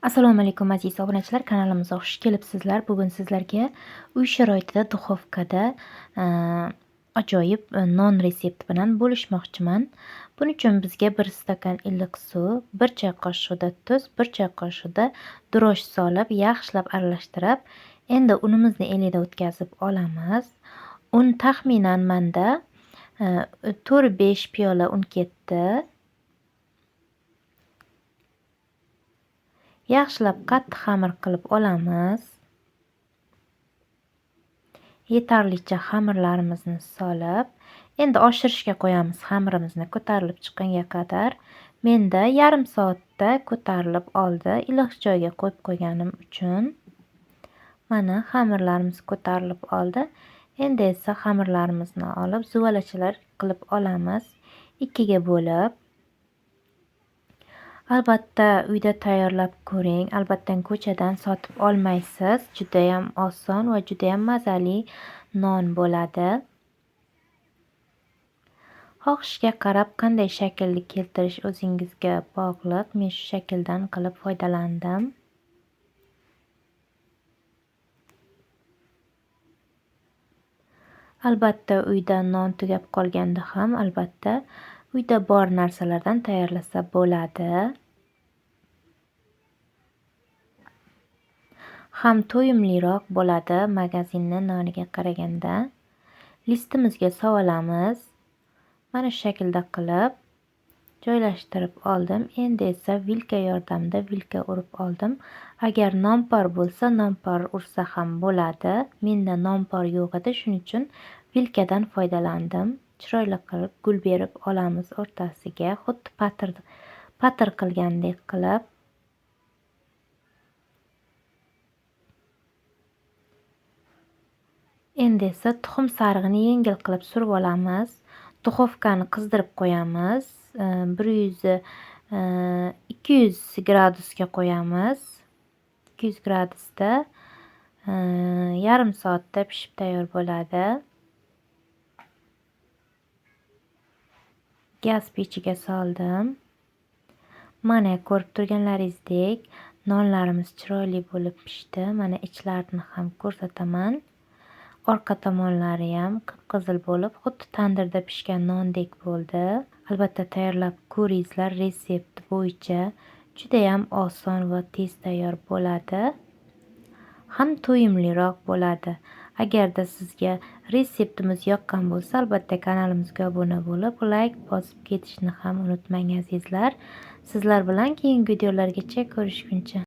Assalomu alaykum aziz obunachilar, kanalimizga xush kelibsizlar. Bugun sizlarga uy sharoitida duxovkada ajoyib non retsepti bilan bo'lishmoqchiman. Buning uchun bizga 1 stakan iliq suv, 1 choy qoshiqda tuz, 1 choy qoshiqda drosh solib, yaxshilab aralashtirib, endi unimizni elakda o'tkazib olamiz. Un taxminan menda 4-5 piyola un ketdi. Yaxshilab qattiq xamir qilib olamiz. Yetarlicha xamirlarimizni solib, endi oshirishga qo'yamiz xamirimizni ko'tarilib chiqqanga qadar. Menda yarim soatda ko'tarilib oldi, iliq joyga qo'yib qo'yganim uchun. Mana xamirlarimiz ko'tarilib oldi. Endi esa xamirlarimizni olib zuvalachalar qilib olamiz, 2ga bo'lib. Albatta uyda tayyorlab ko'ring, albatta ko'chadan sotib olmaysiz. Juda ham oson va juda ham mazali non bo'ladi. Xohishga qarab qanday shaklni keltirish o'zingizga bog'liq. Men shu shakldan qilib foydalandim. Albatta uyda non tugab qolganda ham albatta uyda bor narsalardan tayyorlasa bo'ladi. Ham to'yimliroq bo'ladi magazinni noniga qaraganda. Listimizga solamiz. Mana shu shaklda qilib joylashtirib oldim. Endi esa vilka yordamida vilka urib oldim. Agar nonpor bo'lsa, nonpor ursa ham bo'ladi. Menda nonpor yo'q edi, shuning uchun vilkadan foydalandim. Chiroyli qilib gul berib olamiz o'rtasiga, xuddi patir qilgandek qilib. Endi esa tuxum sarig'ini yengil qilib surib olamiz. Duxovkani qizdirib qo'yamiz. 200 gradusga qo'yamiz. 200 gradusda yarim soatda pishib tayyor bo'ladi. Gaz pechiga soldim. Mana ko'rib turganlaringizdek nonlarimiz chiroyli bo'lib pishdi. Mana ichlarini ham ko'rsataman. Orqa tomonlari ham qip-qizil bo'lib, xuddi tandirda pishgan nondek bo'ldi. Albatta tayyorlab ko'ringizlar, retsept bo'yicha juda ham oson va tez tayyor bo'ladi. Ham to'yimliroq bo'ladi. Agarda sizga retseptimiz yoqqan bo'lsa, albatta kanalimizga obuna bo'lib, like bosib ketishni ham unutmang azizlar. Sizlar bilan keyingi videolargacha ko'rishguncha.